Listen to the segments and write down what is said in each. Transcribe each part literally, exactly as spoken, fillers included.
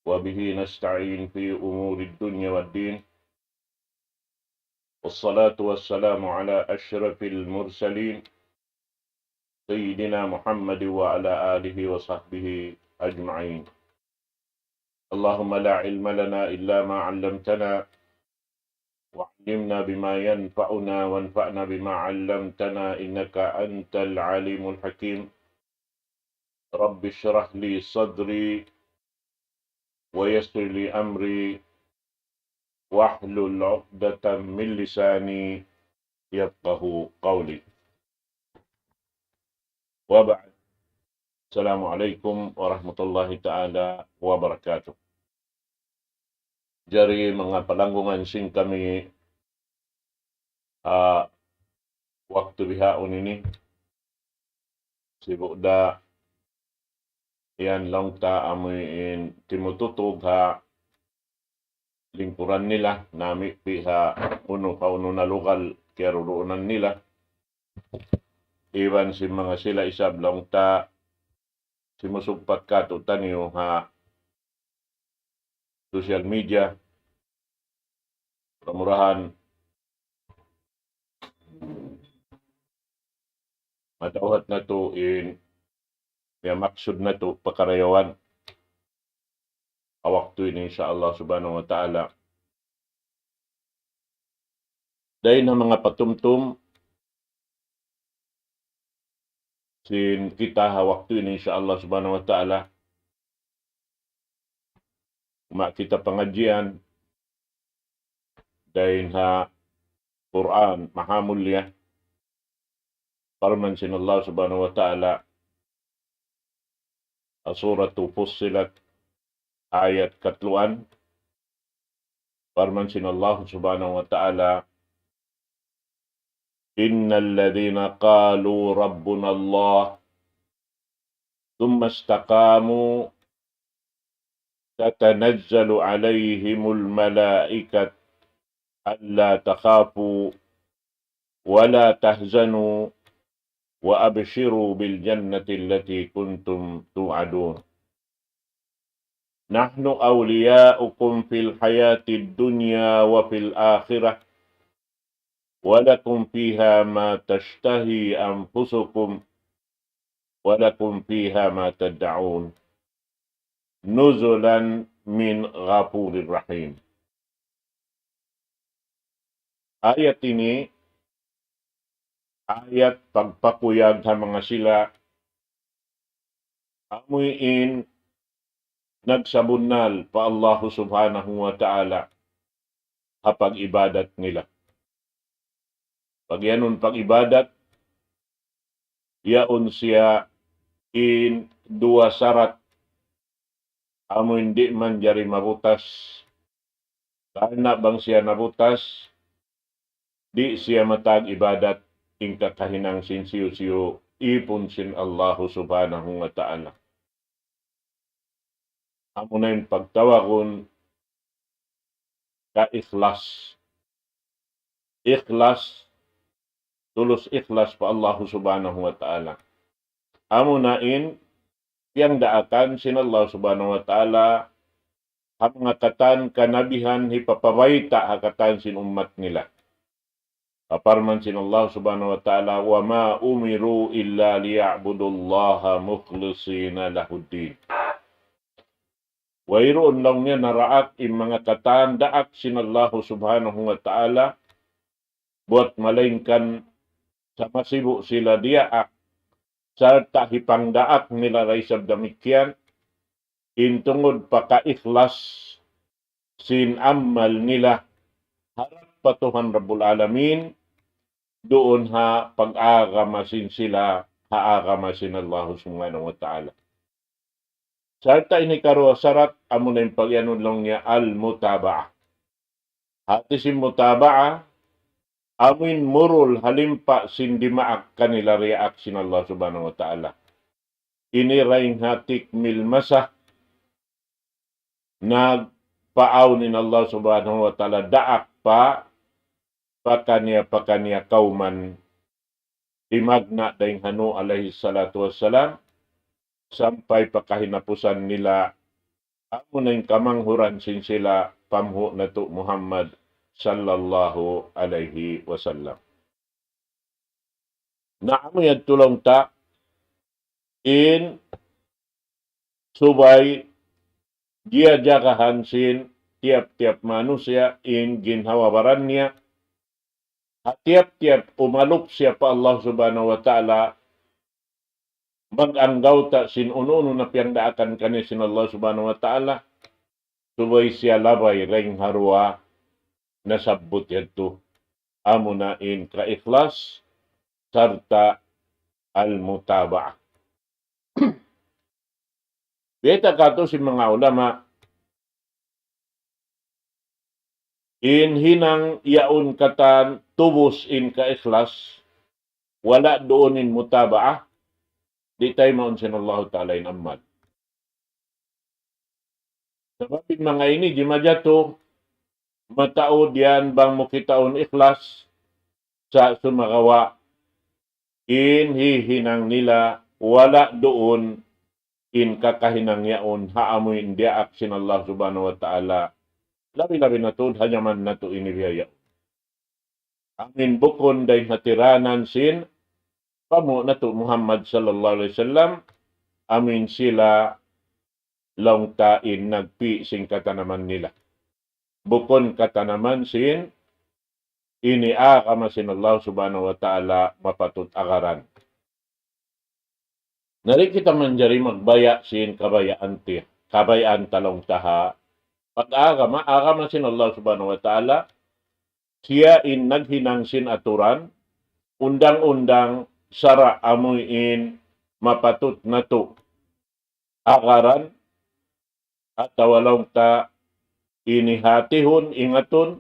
وبه نستعين في أمور الدنيا والدين. والصلاة والسلام على أشرف المرسلين سيدنا محمد وعلى آله وصحبه أجمعين. اللهم لا علم لنا إلا ما علمتنا، وعلمنا بما ينفعنا، وانفعنا بما علمتنا، إنك أنت العليم الحكيم. رب اشرح لي صدري، ويسر لي أمري، واحلل عقدة من لساني يفقه قولي. وبعد. السلام عليكم ورحمة الله تعالى وبركاته. Jari manga palanggungan sin kami, ha waktu bihaun ini, sibu' da yan laung ta amuin timututug ha lingkuran nila, nami' pi ha unu pa unu na lugal kiyaruduunan nila. Iban sin manga sila isab laung ta simusugpat katu'taniyu ha social media. Mura-murahan madawhat natu' in miyamaksud natu' pakarayawan ha waktu ini, insya Allah subhanahu wa ta'ala. Dayn ha manga patumtum sin kita ha waktu ini, insya Allah subhanahu wa ta'ala, ma kita pangadjian dayn ha Qur'an mahamulliya. Parman sin Allah subhanahu wa ta'ala, Suratu Fussilat, ayat katluan. Parman sin Allah subhanahu wa ta'ala, إن الذين قالوا ربنا الله ثم استقاموا تتنزل عليهم الملائكة ألا تخافوا ولا تحزنوا وأبشروا بالجنة التي كنتم توعدون. نحن أولياؤكم في الحياة الدنيا وفي الآخرة ولكم فيها ما تشتهي أنفسكم ولكم فيها ما تدعون نزلا من غفور رحيم. Ayat ini, ayat pagpakuyag ha manga sila amuin nagsabunnal pa Allahu subhanahu wa ta'ala ha pag-ibadat nila. Pagiyanun pag-ibadat, yaun siya in duwa sarat amuin di' manjari mabutas. Karna' bang siya nabutas, di' siya matag ibadat in kakahinang sin hisiyu-siyu ipun sin Allahu subhanahu wa ta'ala. Amuna in pagtawagun kaikhlas. Ikhlas, tulus ikhlas pa Allahu subhanahu wa ta'ala. Amuna in piyangdaakan sin Allah subhanahu wa ta'ala ha manga katan kanabihan hipapabayta' ha katan sin ummat nila. Parman sin Allah subhanahu wa ta'ala, وما أمروا إلا ليعبدوا الله مخلصين له الدين. Wayruun laung niya naraak in manga katan daak sin Allahu subhanahu wa ta'ala, buwat malaingkan sa masibu' sila diyaak, sarta' hipangdaak nila da isab damikkiyan, in tungud pakaikhlas sin amal nila harap pa Tuhan Rabbul Alamin, duun ha pag-agama sin sila, ha agama sin Allahu subhanahu wa ta'ala. Sarta' in hikaruwa sarat, amuna in pagiyanun laung niya al-mutaba'ah. Hati sin mutaba'ah, amuin murul ha limpa sin dimaak kanila diyaak sin Allah subhanahu wa ta'ala. Ini dayn ha tikmil masa, nagpaawn in Allah subhanahu wa ta'ala daak pa pakaniya-pakaniya kawman, timagna' dayn ha Nuh alayhi salatu wassalam, sampay pa kahinapusan nila Amu na in kamanghuran sin sila panghu' natu' Muhammad sallallahu alayhi wasallam. Na amu yadtu laung ta in subay jiyajagahan sin tiyap-tiyap manusiya' in ginhawa baran niya, ha tiyap-tiyap umalup siya pa Allah Subhanahu wa Ta'ala, mag-anggawta' sin unu-unu na piyagdaakan kaniya sin Allah Subhanahu wa Ta'ala, subay siya labay dayn ha duwa nasabbut yadtu. Amu na in kaikhlas sarta' al-mutaba'ah. Biyayta' katu' sin manga ulama, in hinang yaun katan tubus in kaikhlas, wala' duun in mutaba'ah, di' taymaun sin Allahu Ta'ala in amal. Sabab in manga ini jimajatu, mataud yan bang mu kitaun ikhlas, sa' sumagawa' in hihinang nila wala' duun in kakahinang yaun ha amu in diyaak sin Allah Subhanahu wa Ta'ala. Labi-labi na tuud ha jaman natu' ini biya' yaun. Amu in bukun dayn ha tiranan sin panghu' natu' Muhammad sallallahu alayhi wasallam, amu in sila laung ta in nagpi' sin katanaman nila. Bukun katanaman sin ini agama sin Allah Subhanahu wa Ta'ala mapatut agaran. Na di' kita manjari magbaya' sin kabayaan ti-, kabayaan ta laung ta ha pag-agama, agama sin Allah Subhanahu wa Ta'ala, siya in naghinang sin aturan, undang-undang, sara' amu in mapatut natu' agaran, atawa laung ta ini hatihun, ingatun,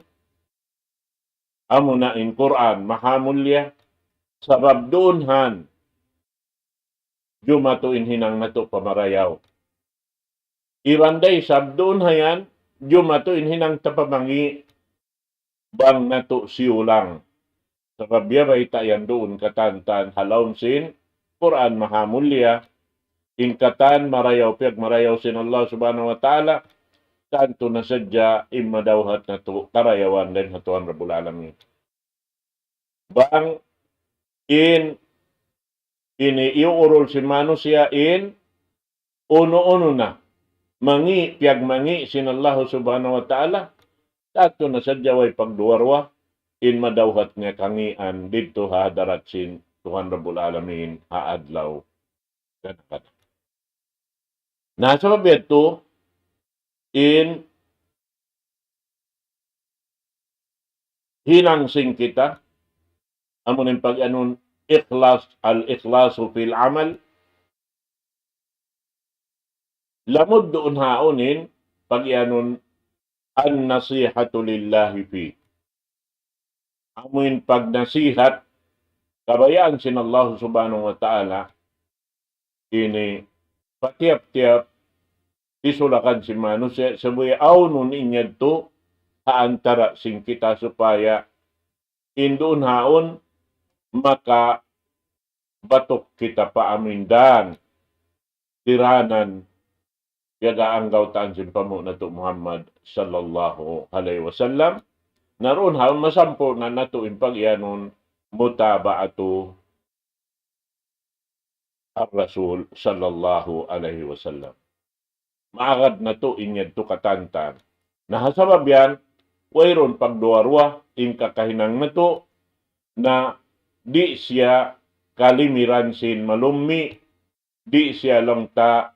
amu na in Qur'an mahamulliya, sabab duun han jumatu in hinang natu' pamarayaw. Iban da isab duun ha yan, jumatu in hinang ta pamangi' bang natu' siyulang. Sabab biya' bayta' yan duun katan-katan ha lawm sin Qur'an mahamulliya, in katan marayaw piyagmarayaw sin Allah Subhanahu wa Ta'ala, tantu na sadja in madawhat natu' karayawan dayn ha Tuhan Rabbul Alamin. Bang in ini iyuurul sin manusiya' in unu-unu na mangi', piyagmangi' sin Allah Subhanahu wa Ta'ala, tantu na sadja way pagduwa-ruwa in madawhat niya kangian didtu ha hadarat sin Tuhan Rabbul Alamin ha adlaw gana-gana. Na sabab yadtu in hinang sin kita, amu in pag-anun ikhlas, al-ikhlasu fil amal, lamud duun haun in pag-anun an-nasihatu lillahi fi. Amu in pagnasihat, kabayaan sin Allah Subhanahu wa Ta'ala, ini pa tiyap-tiyap isulakan sin manusiya', subay awnun in yadtu ha antara sin kita supaya in duun haun maka batuk kita pa amu in dan tiranan, piyaga anggawtaan sin panghu' natu' Muhammad sallallahu alayhi wasallam. Na duun haun masampurna' natu' in pag-iyanun mutaba'atu ar-Rasul sallallahu alayhi wasallam. Maagad natu' in yadtu katantan. Na ha sabab yan, wayruun pagduwa-ruwa in kakahinang natu' na di' siya kalimiran sin malummi', di' siya laung ta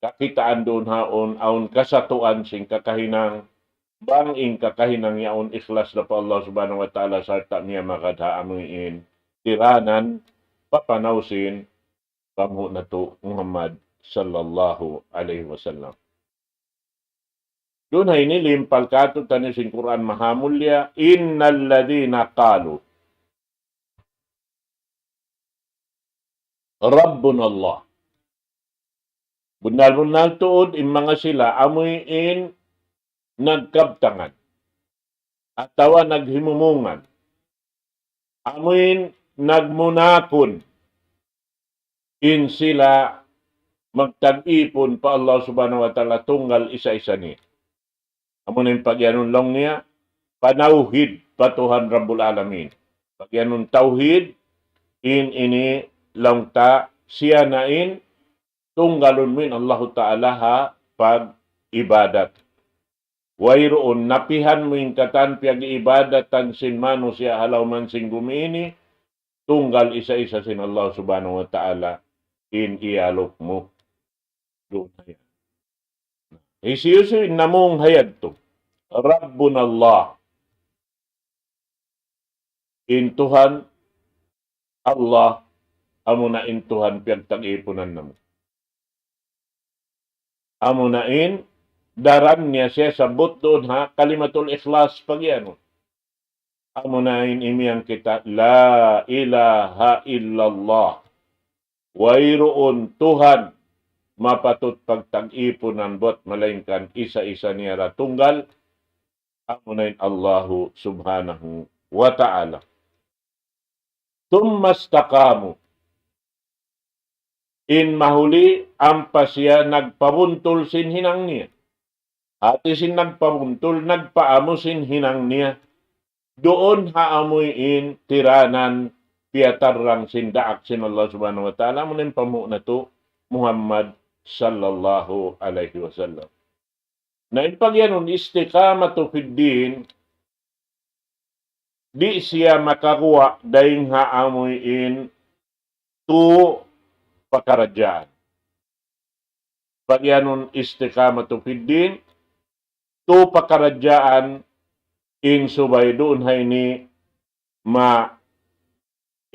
kakitaan duun haun, awn kasatuan sin kakahinang, bang in kakahinang yaun ikhlas da pa Allah Subhanahu wa Ta'ala sarta' miyamagad ha amu in tiranan papanaw sin panghu' natu' Muhammad sallallahu alayhi wasallam. Duun ha ini limpal kātu'niyu sin Qur'an mahamulliya, إن الذين قالوا ربنا الله. Bunnal-bunnal tuud in manga sila amuin nagkabtangan atawa naghimumungan, amuin nagmunakun in sila magtag-ipun pa Allah Subhanahu wa Ta'ala tunggal isa-isa niya. Amu na in pagiyanun laung niya, panawhid pa Tuhan Rabbul Alamin. Pagiyanun tawhid, in ini laung ta siya na in tunggalun mu in Allahu Ta'ala ha pag-ibadat. Wayruun napihan mu in katan piyag-iibadatan sin manusiya' ha lawm sin gumi ini, tunggal isa-isa sin Allah Subhanahu wa Ta'ala in iyaluk mu. Duun na yan. Hisiyu-siyu in namung ha yadtu. Rabbuna Allah. In Tuhan, Allah, amu na in Tuhan piyagtag-ipunan namu'. Amu na in daran niya siya sabut duun ha kalimatul ikhlas pagiyanun. Amu na in imiyan kita, La ilaha illallah. Wayruun Tuhan mapatut pagtag-ipunan buat malaingkan isa-isa niya ra tunggal, amu na in Allahu Subhanahu wa Ta'ala. ثم استقاموا. In mahuli, ampa siya nagpabuntul sin hinang niya. Hati sin nagpabuntul, nagpaamu sin hinang niya. Duun ha amuin tiranan piyatarrang sin daak sin Allah Subhanahu wa Ta'ala, amu in pamu'na tu Muhammad sallallahu alayhi wasallam. Na in pagiyanun istiqamatu fid din, di' siya makaguwa' dayng ha amuin tu pakaradjaan. Pagiyanun istiqamatu fid din, tu pakaradjaan in subay duun ha ini ma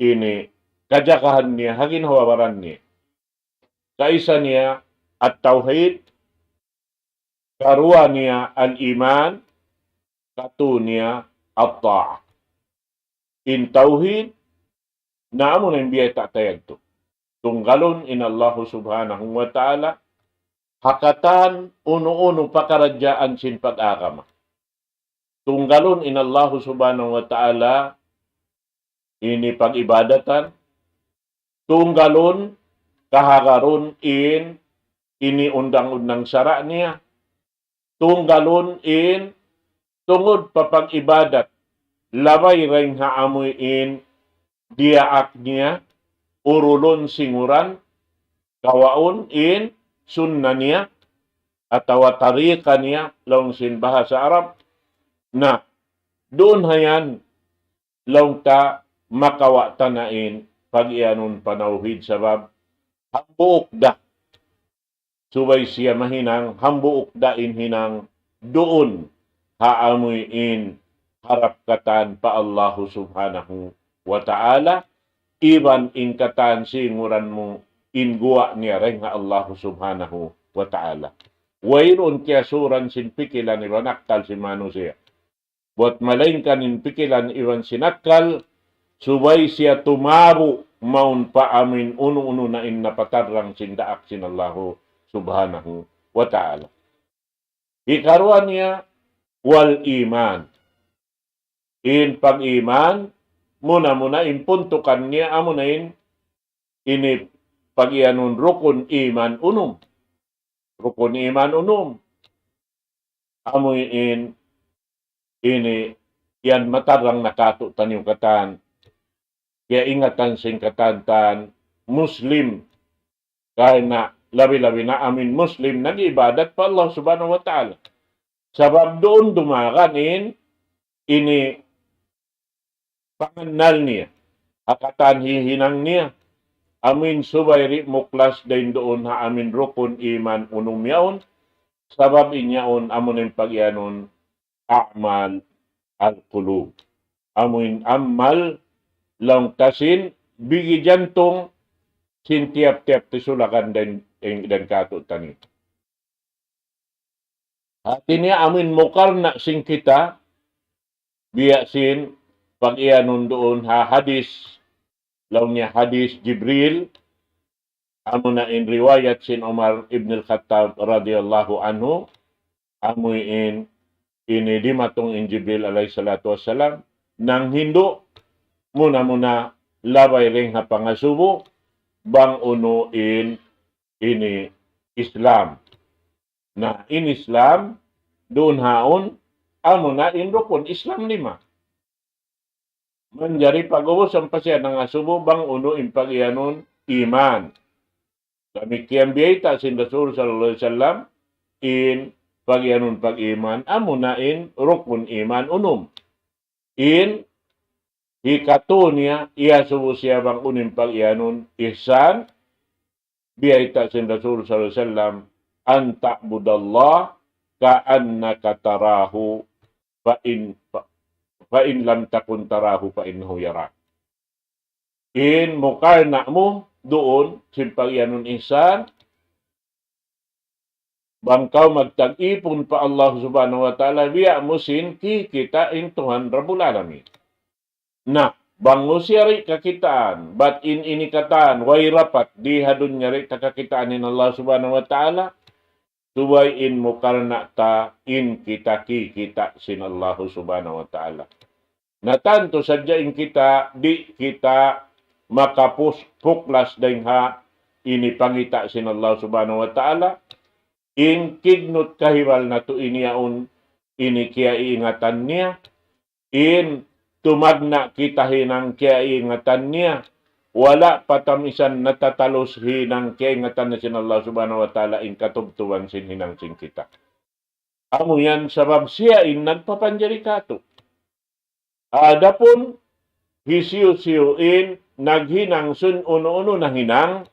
ini kajagahan niya, ha ginhawa-baran niya. Kaisa niya at-tawhid, karuwa niya al-iman, katu niya at-ta'ah. In tawhid, na amu na in biyayta' ta yadtu. Tunggalun in Allahu Subhanahu wa Ta'ala, ha katan unu-unu pakaradjaan sin pag-agama. Tunggalun in Allahu Subhanahu wa Ta'ala ini pag-ibadatan, tunggalun kahagarun in ini undang-undang sara' niya, tunggalun in tungud pa pag-ibadat, labay dayng ha amuin diyaak niya, urulun singuran, kawaun in sunna niya, atawa tariqa niya, laung sin bahasa Arab. Na, duun ha yan, laung ta makawa' ta na in pagiyanun panawhid sabab hambuuk da. Subay siya mahinang, hambuuk da in hinang duun ha amuin harap katan pa Allahu Subhanahu wa Ta'ala, iban in katan singuran mu in guwa' niya dayng ha Allahu Subhanahu wa Ta'ala. Wayruun kiyasuran sin pikilan iban akkal sin manusiya'. Buat malaingkan in pikilan iban sin akkal, subay siya tumabu' mawn pa amuin unu-unu na in napatarrang sin daak sin Allahu Subhanahu wa Ta'ala. Hikaruwa niya, wal iman. In pag-iman, muna-muna in puntukan niya, amu na in ini pagiyanun rukun iman unum. Rukun iman unum. Amuin ini yan matarrang na katu'taniyu katan. Kiyaingatan sin katan-katan Muslim. Karna' labi-labi na amuin Muslim nag-ibadat pa Allah Subhanahu wa Ta'ala. Sabab duun dumagan in ini pangannal niya, ha katan hihinang niya, amuin subay di' muklas dayn duun ha amuin rukun iman unum yaun, sabab in yaun amuin pagiyanun a'mal al-qulub. Amuin amal laung ta sin bigi jantung sin tiyap-tiyap tisulakan dayn, dayn katu'taniyu. Hati niya amuin mukarna' sin kita, biya' sin pagiyanun duun ha hadis, laung niya hadis Jibril, amu na in riwayat sin Umar ibn al-Khattab radiyallahu anhu, amuin ini dimatung in Jibril alayhi salatu wassalam, nanghindu' muna-muna labay dayng ha pangasubu, bang unu in ini Islam. Na in Islam, duun haun, amuna in rukun Islam lima. Manjari pag-ubus ampa siya nangasubu bang unu in pag-iyanun iman. Damikkiyan biyayta' sin Rasul sallallahu alayhi wasallam, in pag-iyanun pag-iman, amuna in rukun iman unum. In hikatu niya, iyasubu siya bang unu in pag-iyanun ihsan, biyayta' sin Rasul sallallahu alayhi wasallam, أن تعبد الله كأنك تراه فإن فإن لم تكن تراه فإنه يراك. In mukarna' mu duun sin pag-iyanun ihsan, bang kaw magtag-ipun pa Allah Subhanahu wa Ta'ala, biya' mu sin kikita' in Tuhan Rabbul Alamin. Na, bang mu siya di' kakitaan, bat in ini katan, way rapat, di ha dunya di' ta kakitaan in Allah Subhanahu wa Ta'ala, subay in mukarna' ta in kita kikita' sin Allah Subhanahu wa Ta'ala. Na tantu sadja in kita, di' kita makapus-, puklas dayn ha ini pangita' sin Allah Subhanahu wa Ta'ala, in kignut kahibal natu' in yaun ini kiyaiingatan niya, in tumagna' kita hinang kiyaiingatan niya, wala' pa ta misan natatalus hinang kiyaiingatan na sin Allah Subhanahu wa Ta'ala in katubtuban sin hinang sin kita. Amu yan sabab siya in nagpapanjari katu'. Adapun hisiyu-siyu in naghinang sin unu-unu na hinang,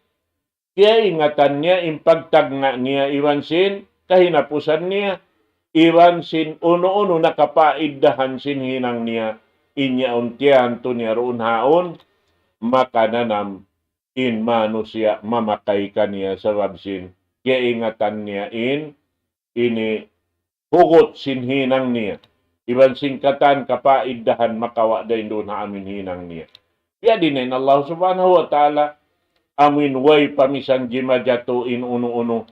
kiyaingatan niya in pagtagna' niya iban sin kahinapusan niya, iban sin unu-unu na kapaiddahan sin hinang niya, in yaun tiyantu niya duun haun, makananam in manusiya' mamakay kaniya sabab sin kiyaingatan niya in ini hugut sin hinang niya. Iban sin katan kapaiddahan makawa' dayn duun ha amuin hinang niya. Biya' diin in Allah Subhanahu wa Ta'ala, amuin way pa misan jimajatu in unu-unu,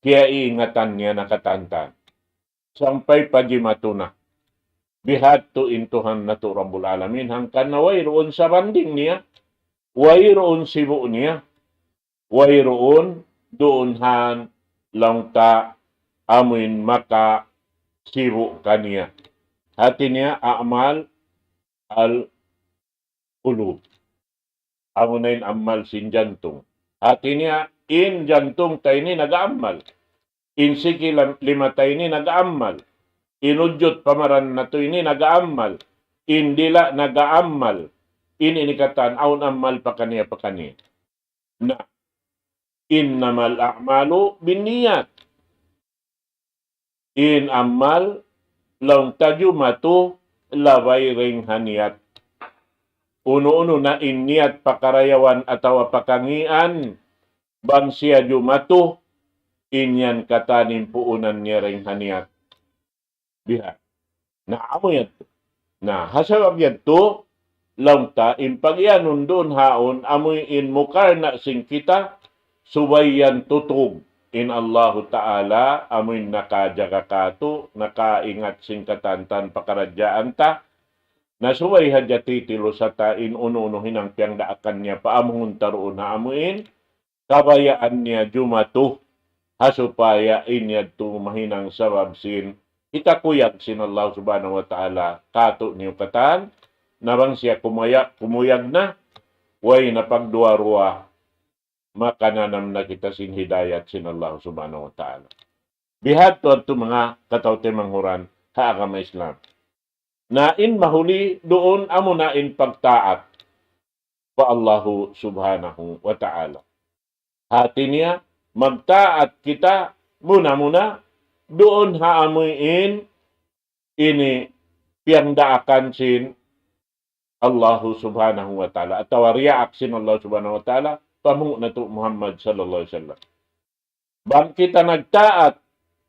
kiyaingatan niya na katan-katan. Sampay pa jimatu na. Bihadtu in Tuhan natu' Rabbul Alamin, hangkan na wayruun sabanding niya, wayruun sibu' niya, wayruun duun han laung ta amuin makasibu' kaniya. Hati niya a'mal al-qulub. Amuna in amal sin jantung. Hati niya in jantung ta ini nag-aamal. In siki lam-, lima ta ini nag-aamal. In ujut pamaran natu' ini nag-aamal. In dila' nag-aamal. In ini katan awn amal pakaniya-pakaniya. Na, إنما الأعمال بالنيات. In amal, laung ta jumatu, labay dayn ha niyat. Unu-unu na in niyat pakarayawan atawa pakangian, bang siya jumatu, in yan katan in puunan niya dayn ha niyat. Biha'. Na, amu yadtu. Na, ha sabab yadtu, laung ta, in pag-iyanun duun haun, amuin mukarna' sin kita, subay yan tutug. In Allahu Ta'ala, amuin nakajaga katu', nakaingat sin katan-katan pakaradjaan ta, na subay hadja titilusa ta in unu-unu hinang piyangdaakan niya pa amuhun ta duun ha amuin, kabayaan niya jumatu, ha supaya in yadtu mahinang sabab sin hitakuyag sin Allah Subhanahu wa Ta'ala katu' niyu katan, na bang siya kumaya-, kumuyag na, way na pagduwa-ruwa, makananam na kita sin hidayat sin Allah Subhanahu wa Ta'ala. Bihadtu adtu manga kataw-taymanghuran ha agama Islam. Na in mahuli duun amuna in pagtaat pa Allahu Subhanahu wa Ta'ala. Hati niya, magtaat kita muna-muna duun ha amuin ini piyangdaakan sin Allahu Subhanahu wa Ta'ala, atawa riyaak sin Allah Subhanahu wa Ta'ala, pa Panghu' natu' Muhammad sallallahu alayhi wasallam. Bang kita nagtaat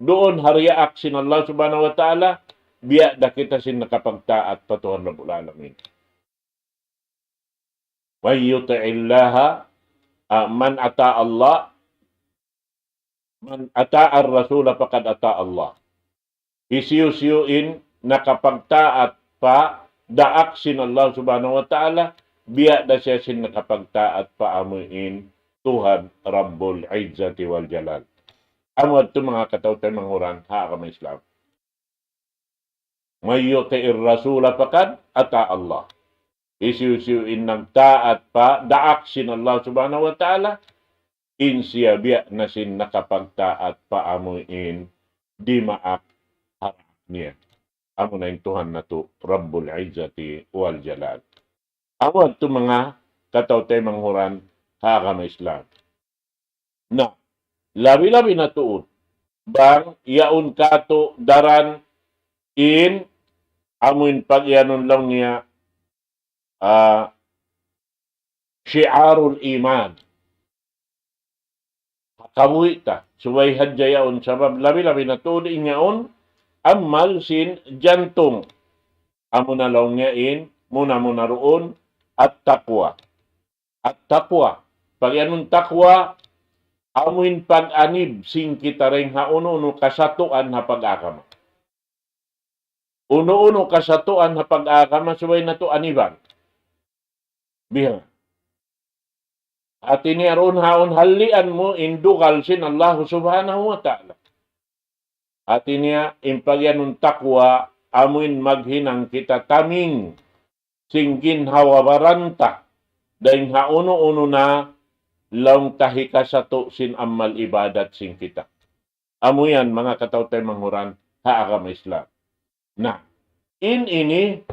duun ha riyaak sin Allah Subhanahu wa Ta'ala, biya' da kita sin nakapagtaat pa Tuhan Rabbul Alamin. من يطع الله, ah, من أطاع الله، من أطاع الرسول فقد أطاع الله. Hisiyu-siyu in nakapagtaat pa daak sin Allah Subhanahu wa Ta'ala, biya' da siya sin nakapagtaat pa amuin Tuhan Rabbul Izzati wal Jalal. Amu yadtu manga kataw-taymanghuran ha agama Islam. من يطع الرسول فقد أطاع الله. Hisiyu-siyu in nagtaat pa daak sin Allah Subhanahu wa Ta'ala, in siya biya' na sin nakapagtaat pa amu in dimaak ha daak niya. Amu na in Tuhan natu' Rabbul Izzati wal Jalal. Amu yadtu manga kataw-taymanghuran ha agama Islam. Na, labi-labi na tuud. Bang yaun katu' daran in amuin pag-iyanun laung niya, ah, شعار الإيمان. Kabuhi' ta. Subay hadja yaun sabab labi-labi na tuud in yaun amal sin jantung. Amu na laung niya in muna-muna duun التقوى. التقوى. Pag-iyanun taqwa, amuin pag-anib sin kita dayn ha unu-unu kasatuan ha pag-agama. Unu-unu kasatuan ha pag-agama subay natu' aniban. Biha. Hati niya duun ha yaun hallian mu in dugal sin Allah Subhanahu wa Ta'ala. Hati niya in pag-iyanun taqwa amuin maghinang kita taming sin ginhawa-baran ta dayn ha unu-unu na laung ta hikasatu' sin amal ibadat sin kita. Amu yan manga kataw-taymanghuran ha agama Islam. Na, in ini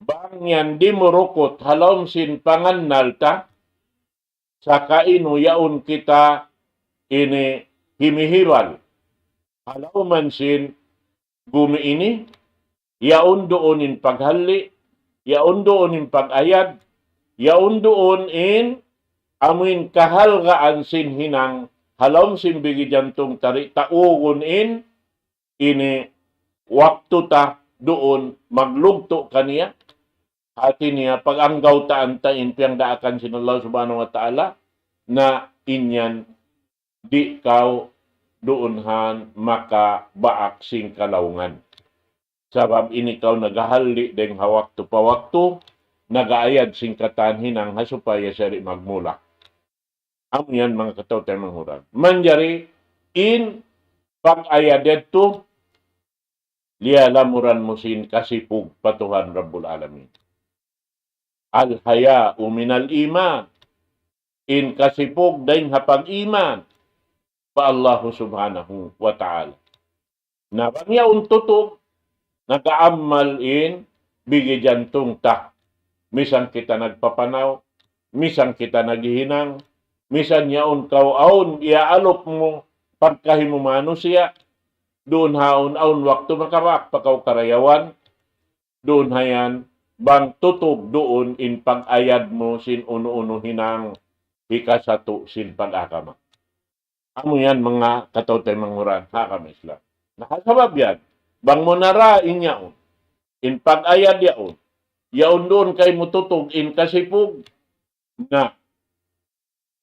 bang yan dimurukut ha lawm sin pangannal ta, saka inu yaun kita ini himihibal ha lawm sin gumi ini, yaun duun in paghalli', yaun duun in pag-ayad, yaun duun in amuin kahalgaan sin hinang ha lawm sin bigi jantung ta di' ta ugun in ini waktu ta duun maglugtu' kaniya, hati niya pag-anggawtaan ta in piyangdaakan sin Allah Subhanahu wa Ta'ala, na in yan di' kaw duun han makabaak sin kalaungan. Sabab in ikaw nagahalli' dayn ha waktu pa waktu, nagaayad sin katan hinang ha supaya siya di' magmulak. Amu yan manga kataw-taymanghuran. Manjari in pag-ayad yadtu, liyalamuran mu sin kasipug pa Tuhan Rabbul Alamin. الحياء من الإيمان. In kasipug dayn ha pag-iman pa Allahu Subhanahu wa Ta'ala. Na bang yaun tutug, nag-aamal in bigi jantung ta. Misan kita nagpapanaw, misan kita naghihinang, misan yaun kaw awn iyaalup mu pagkahi mu manusiya', duun ha yaun awn waktu makabaak pa kaw karayawan, duun ha yan, bang tutug duun in pag-ayad mu sin unu-unu hinang hikasatu' sin pag-agama. Amu yan manga kataw-taymanghuran ha agama Islam. Na, ha sabab yan, bang mu na ra in yaun, in pag-ayad yaun, yaun duun kaymu tutug in kasipug, na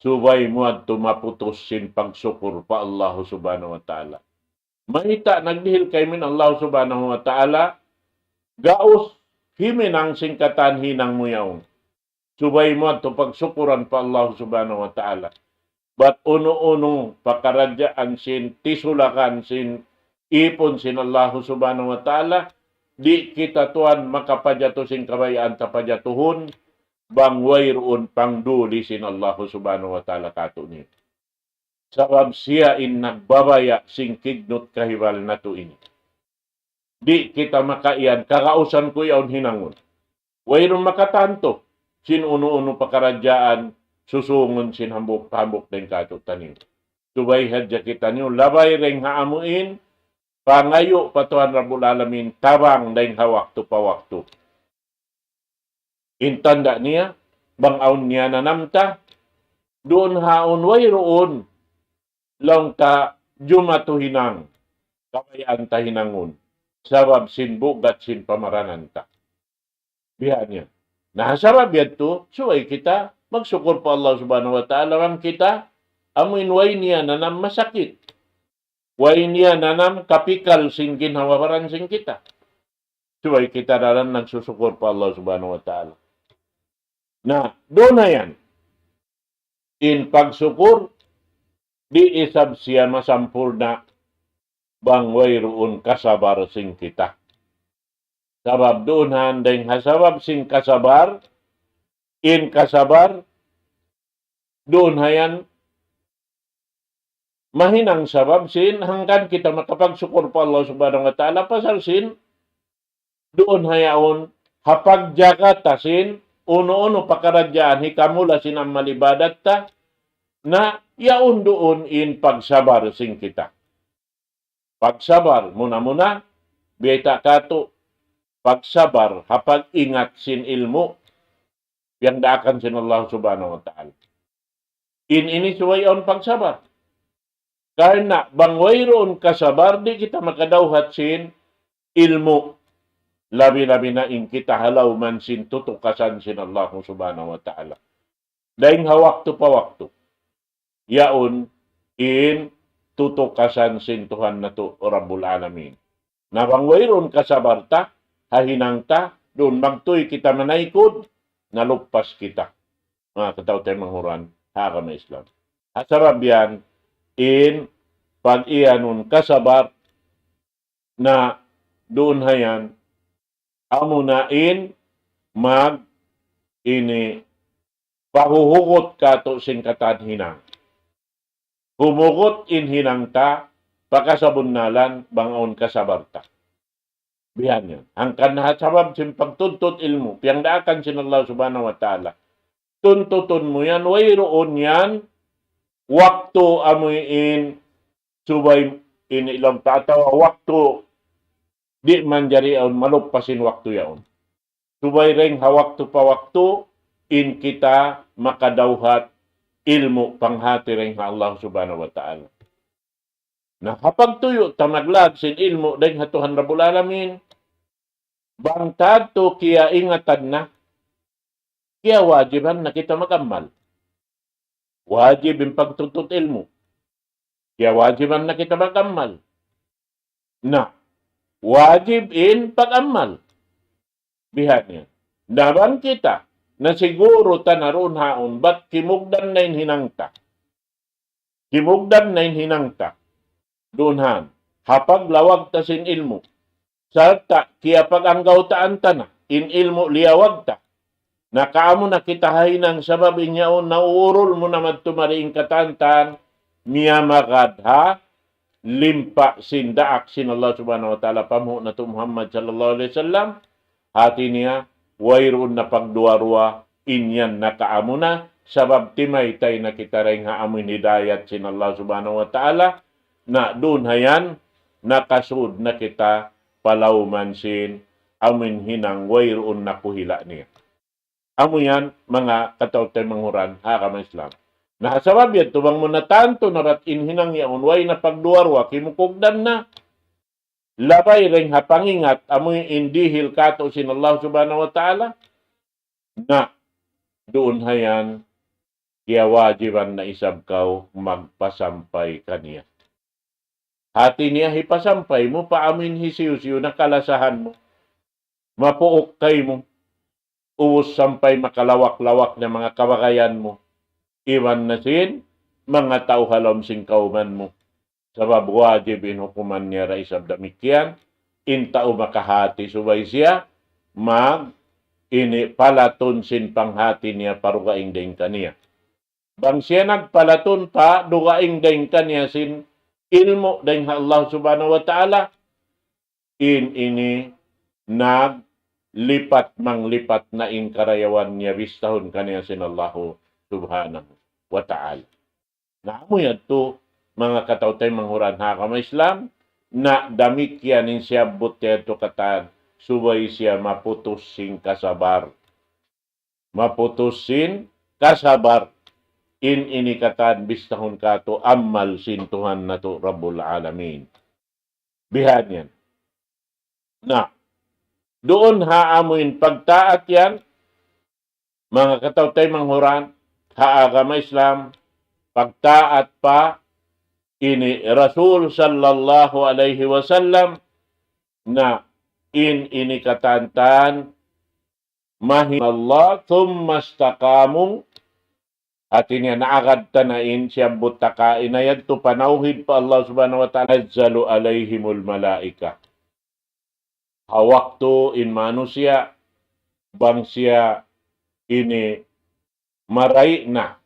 subay mu yadtu maputus sin pagsukur pa Allahu Subhanahu wa Ta'ala. Mayta' nagdihil kaymu in Allah Subhanahu wa Ta'ala, gaus himinang sin katan hinang mu yaun. Subay mu yadtu pagsukuran pa Allah Subhanahu wa Ta'ala. Bat unu-unu pakaradjaan sin tisulakan sin ipun sin Allah Subhanahu wa Ta'ala, di' kita tuwan makapajatu sin kabayaan ta pajatuhun, bang wayruun pangduli sin Allah Subhanahu wa Ta'ala katu'niyu. Sabab siya in nagbabaya' sin kignut kahibal natu' ini. Di' kita makaiyan, kagausan ku yaun hinangun. Wayruun makatantu sin unu-unu pakaradjaan susungun sin hambuuk-hambuuk dayn kātu'niyu. Subay hadja kitaniyu labay dayn ha amuin pangayu' pa Tuhan Rabbul Alamin tabang dayn ha waktu pa waktu. In tanda' niya, bang awn niyananam ta, duun ha yaun wayruun, laung ta jumatu hinang, kabayaan ta hinangun, sabab sin bugat sin pamaranan ta. Biha' niya. Na, sabab yadtu, subay kita magsukur pa Allah Subhanahu wa Ta'ala, bang kita, amuin way niyananam masakit. Way niyananam kapikal sin ginhawa-baran sin kita. Subay kita daran nagsusukur pa Allah Subhanahu wa Ta'ala. Na, duun na yan. in pagsukur, di' isab siya masampurna' bang wayruun kasabar sin kita. Sabab duun ha yan dayn ha sabab sin kasabar, in kasabar, duun ha yan mahinang sabab sin hangkan kita makapagsukur pa Allah Subhanahu wa Ta'ala pasal sin duun ha yaun ha pagjaga ta sin unu-unu pakaradjaan hikamula sin amal ibadat ta, na yaun duun in pagsabar sin kita. Pagsabar, muna-muna, biyayta' katu', pagsabar ha pag-ingat sin ilmu', piyagdaakan sin Allah Subhanahu wa Ta'ala. In ini subay awn pagsabar. Karna' bang wayruun kasabar, di' kita makadawhat sin ilmu'. Labi-labi na in kita ha lawm sin tutukasan sin Allah Subhanahu wa Ta'ala. Dayn ha waktu pa waktu. Yaun in tutukasan sin Tuhan natu' Rabbul Alamin. Na bang wayruun kasabar ta, ha hinang ta, duun magtuy kita manaykud, naluppas kita. Manga kataw-taymanghuran ha agama Islam. Ha sabab yan, in pag-iyanun kasabar na duun ha yan, amuna in mag ini pahuhugut katu' sin katan hinang. Humugut in hinang ta, pa kasabunnalan bang awn kasabar ta. Bihan yan. Hangkan ha sabab sin pagtuntut ilmu', piyagdaakan sin Allah Subhanahu wa Ta'ala. Tuntutun mu yan, wayruun yan, waktu amu in subay in ilawm ta atawa waktu di' manjari awn maluppas in waktu yaun. Subay dayn ha waktu pa waktu in kita makadawhat ilmu' panghati dayn ha Allah Subhanahu wa Ta'ala. Na ha pagtuyu' ta maglaag sin ilmu' dayn ha Tuhan Rabbul Alamin, bang tantu kiyaingatan na, kiyawajiban na kita mag-amal. Wajib in pagtuntut ilmu'. Kiyawajiban na kita mag-amal. Na, wajib in pag-amal. Bihan yan. Na bang kita, na siguru ta na duun haun, bat kimugdan na in hinang ta. Kimugdan na in hinang ta. Duun han. Ha paglawag ta sin ilmu'. Sarta' kiyapag-anggawtaan ta na, in ilmu' liyawag ta. Nakaamu na kita ha hinang sabab in yaun nauurul mu na madtu mari in katantan, miyamagad ha limpa sin daak sin Allah Subhanahu wa Ta'ala pa Muhammad sallallahu alayhi wasallam. Hati niya, wayruun na pagduwa-ruwa, in yan nakaamu na, sabab timaytay na kita dayn ha amuin hidayat sin Allah Subhanahu wa Ta'ala, na duun ha yan, nakasud na kita pa lawm sin amuin hinang wayruun na kuhila niya. Amu yan, manga kataw-taymanghuran ha agama Islam. Na ha sabab yan, tubang mu na tantu na bat in hinang yaun, way na pagduwa-ruwa, kimukugdan na. Labay dayn ha pangingat, amu in dihil katu' sin Allah Subhanahu wa Ta'ala. Na, duun ha yan, kiyawajiban na isab kaw magpasampay kaniya. Hati niya hipasampay mu pa amuin hisiyu-siyu na kalasahan mu. Mapuuk kaymu. Ubus sampay makalawak-lawak na manga kabagayan mu. Iban na sin manga tau ha lawm sin kawman mu. Sabab wajib in hukuman niya da isab damikkiyan. In tau makahati subay siya mag ini palatun sin panghati niya pa dugaing dayn kaniya. Bang siya nagpalatun pa dugaing dayn kaniya sin ilmu' dayn ha Allah Subhanahu wa Ta'ala, in ini naglipat manglipat na in karayawan niya bistahun kaniya sin Allahu Subhanahu wa Ta'ala. Na amu yadtu, manga kataw-taymanghuran ha agama Islam, na damikkiyan in siyabbut yadtu katan, subay siya maputus sin kasabar. Maputus sin kasabar. In ini katan bistahun katu' amal sin Tuhan natu' Rabbul Alamin. Bihan yan. Na, duun ha amuin pagtaat yan, manga kataw-taymanghuran ha agama Islam, pagtaat pa ini Rasul sallallahu alayhi wasallam, na in ini katantan mahin Allah, thumma istaqamu, Hati niya naagad ta na in siyabbut ta kaina yadtu panawhid pa Allah Subhanahu wa Ta'ala, "Tanazzalu alayhimul malaika." Ha waktu in manusiya', bang siya ini marayi' na,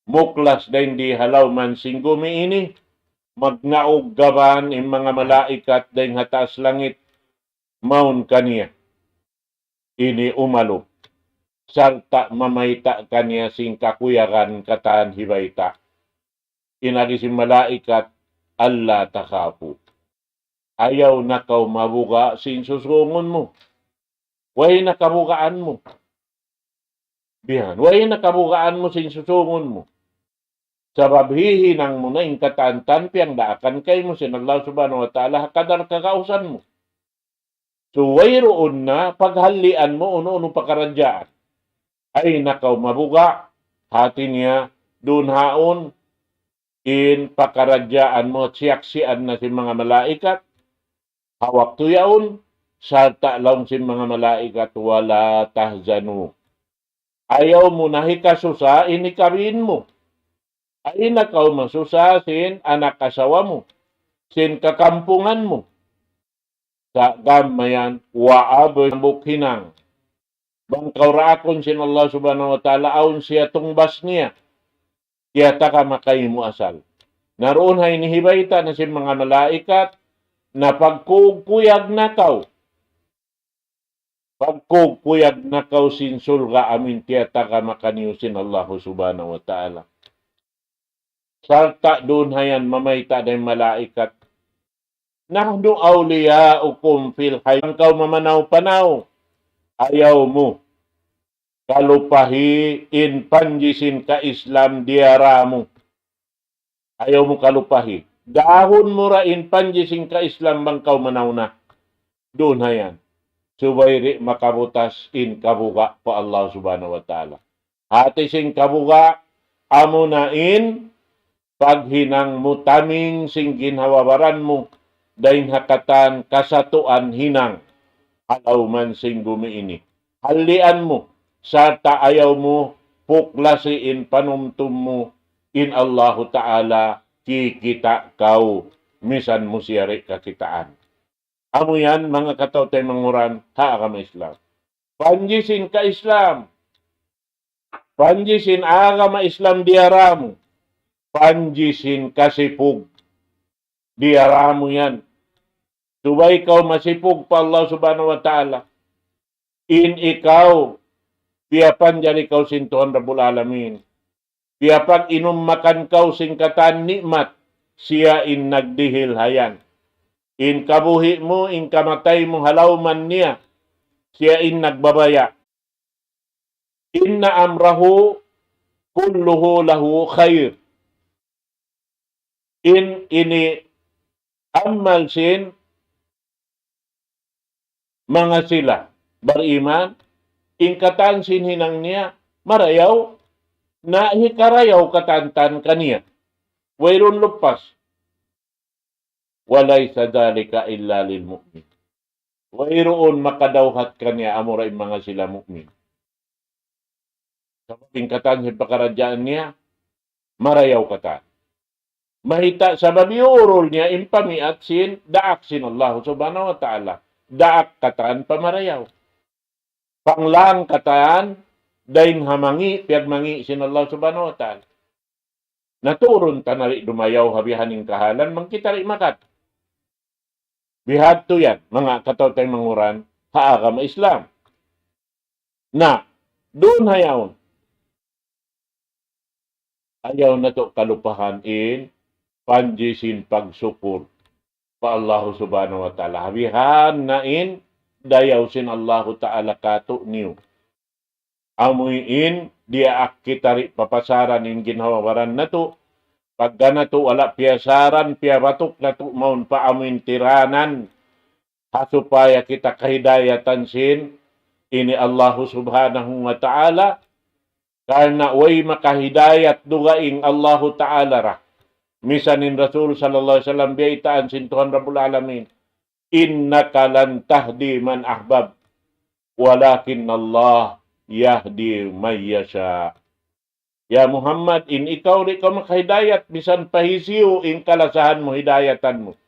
muklas dayn di ha lawm sin gumi ini, magnaug gaban in manga malaikat dayn ha taas langit, mawn kaniya ini umalup, sarta' mamayta' kaniya sin kakuyagan katan hibayta'. In agi sin malaikat, "Alla takhafu." Ayaw na kaw mabuga' sin susungun mu. Way na kabugaan mu. Bihan, way na kabugaan mu sin susungun mu. Sabab hihinang mu na in katan-katan piyagdaakan kaymu sin Allah Subhanahu wa Ta'ala ha kadar kagausan mu. So, wayruun na paghalian mu unu-unu pakaradjaan. Ayaw na kaw mabuga', hati niya, duun haun in pakaradjaan mu, siyaksian na sin manga malaikat, ha waktu yaun, sarta' laung sin manga malaikat, "Wala tahzanu." Ayaw mu na hikasusa in hikabin mu. Ayaw na kaw masusa sin anak asawa mu, sin kakampungan mu. Sa' gam mayan, wa ab hambuuk hinang. Bang kaw raakun sin Allah Subhanahu wa Ta'ala, awn siya tungbas niya. Tiyatagama kaymu asal. Na duun ha ini hibayta' na sin manga malaikat, na pagkukuyag na kaw. Pagkukuyag na kaw sin surga' amun tiyatagama kaniyu sin Allah Subhanahu wa Ta'ala. Sarta' duun hayan mamayta' dayn malaikat, "Nahnu awliya'ukum fil hayat." Bang kaw mamanaw-panaw, ayaw mu kalupahi in panji sin ka-Islam diyara mu. Ayaw mu kalupahi. Dahun mu ra in panji sin ka-Islam bang kaw manaw na. Duun hayan. Subay di' makabutas in kabuga' pa Allah Subhanahu wa Ta'ala. Hati sin kabuga', amuna in paghinang mu taming sin ginhawa-baran mu, dayn ha katan kasatuan hinang ha lawm sin gumi ini. Halian mu, sarta' ayaw mu puklasi in panumtum mu, in Allahu Ta'ala kikita' kaw, misan mu siya di' kakitaan. Amu yan, manga kataw-taymanghuran ha agama Islam. Panji sin ka-Islam. Panji sin agama Islam diyara mu. Panji sin kasipug diyara mu yan. Subay kaw masipug pa Allah Subhanahu wa Ta'ala. In ikaw, piyapanjari kaw sin Tuhan Rabbul Alamin. Piyapag-inum makan kaw sin katan ni'mat, siya in nagdihil hayan. In kabuhi' mu, in kamatay mu, ha lawm niya, siya in nagbabaya'. Inna amrahu kulluhu lahu khair. In ini amal sin manga sila bariman, in katan sin hinang niya, marayaw, na hikarayaw katan-katan kaniya. Wayruun lupas. Wa laysa dhalika illa lil mu'min. Wayruun makadawhat kaniya amura in manga sila mu'min. Sabab in katan sin pakaradjaan niya, marayaw katan. Mayta'? Sabab iyurul niya in pamiat sin daak sin Allah Subhanahu wa Ta'ala. Daak katan pa marayaw. Panglang katan dayn ha mangi', piyagmangi' sin Allah Subhanahu wa Ta'ala. Naturun ta na di' dumayaw ha bihaning kahalan, bang kita di' makat. Bihadtu yan, manga kataw-taymanghuran ha agama Islam. Na, duun hayaun. Ayaw natu' kalupahan in panji sin pagsukur pa Allahu Subhanahu wa Ta'ala. Ha bihan na in dayaw sin Allahu Ta'ala kātu'niyu. Amu in diyaak kita di' papasaran in ginhawa-baran natu'. Pagga natu' wala' piyasaran, piyabatuk natu' mawn pa amu in tiranan. Ha supaya kita kahidayatan sin ini Allahu Subhanahu wa Ta'ala. Karna' way makahidayat dugaing Allahu Ta'ala ra. Misan in Rasul sallallahu alayhi wasallam biyaytaan sin Tuhan Rabbul Alamin. إنك لا تهدي من أحببت ولكن الله يهدي من يشاء. Ya Muhammad, in ikaw di' kaw makahidayat, misan pa hisiyu in kalasahan mu, hidayatan mu.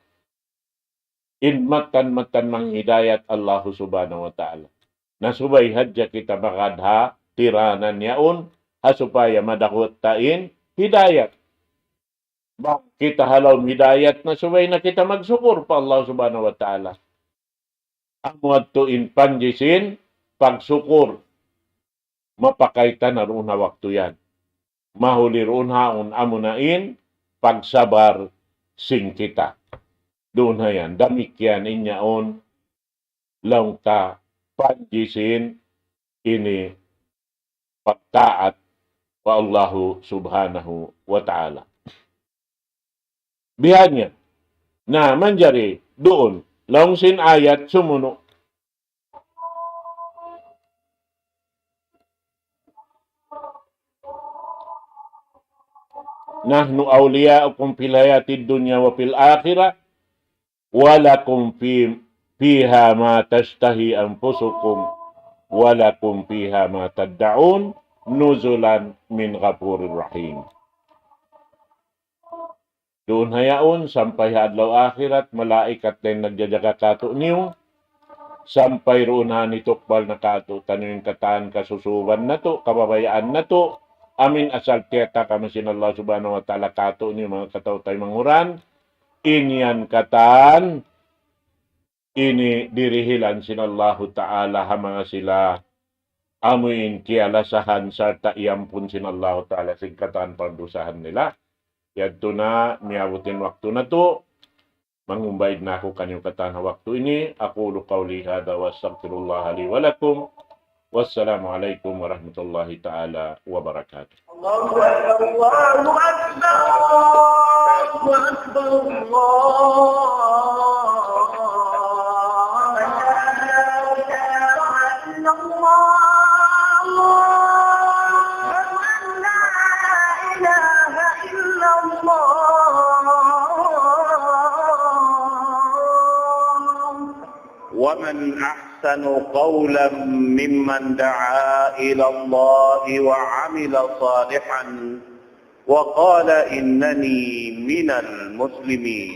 In mattan-mattan manghidayat Allahu Subhanahu wa Ta'ala. Na subay hadja kita magad ha tiranan yaun, ha supaya madawat ta in hidayat. Bang kita ha lawm hidayat na, subay na kita magsukur pa Allah Subhanahu wa Ta'ala. Amu yadtu in panjari sin pagsukur. Mapakay ta na duun ha waktu yan. Mahuli duun ha yaun amuna in pagsabar sin kita. Duun ha yan. Damikkiyan in yaun laung ta panjari sin ini pagtaat pa Allahu Subhanahu wa Ta'ala. Bihan niya. Na, manjari duun. Laung sin ayat sumunu'. نحن أولياؤكم في الحياة الدنيا وفي الآخرة ولكم في فيها ما تشتهي أنفسكم ولكم فيها ما تدعون نزلا من غفور رحيم. Duun ha yaun, sampay ha adlaw akhirat, malaikat dayn nagjajaga kātu'niyu, sampay duun ha nitukbal na kātu'niyu in katan kasusuban natu', kababayaan natu', amin asal tiyatagama sin Allah Subhanahu wa Ta'ala kātu'niyu, manga kataw-taymanghuran, in yan katan, ini dirihilan sin Allahu Ta'ala ha manga sila amuin kiyalasahan sarta' iyampun sin Allahu Ta'ala sin katan pagdusahan nila. Yadtu na miyabut in waktu natu', mangumbaid na aku kaniyu katan ha waktu ini. أقول قولي هذا وأستغفر الله لي ولكم. والسلام عليكم ورحمة الله تعالى وبركاته. الله أكبر، الله أكبر، الله أكبر، الله أكبر. لا إله إلا الله. أشهد أن لا إله إلا الله. ومن أحسن قولا ممن دعا إلى الله وعمل صالحا وقال إنني من المسلمين.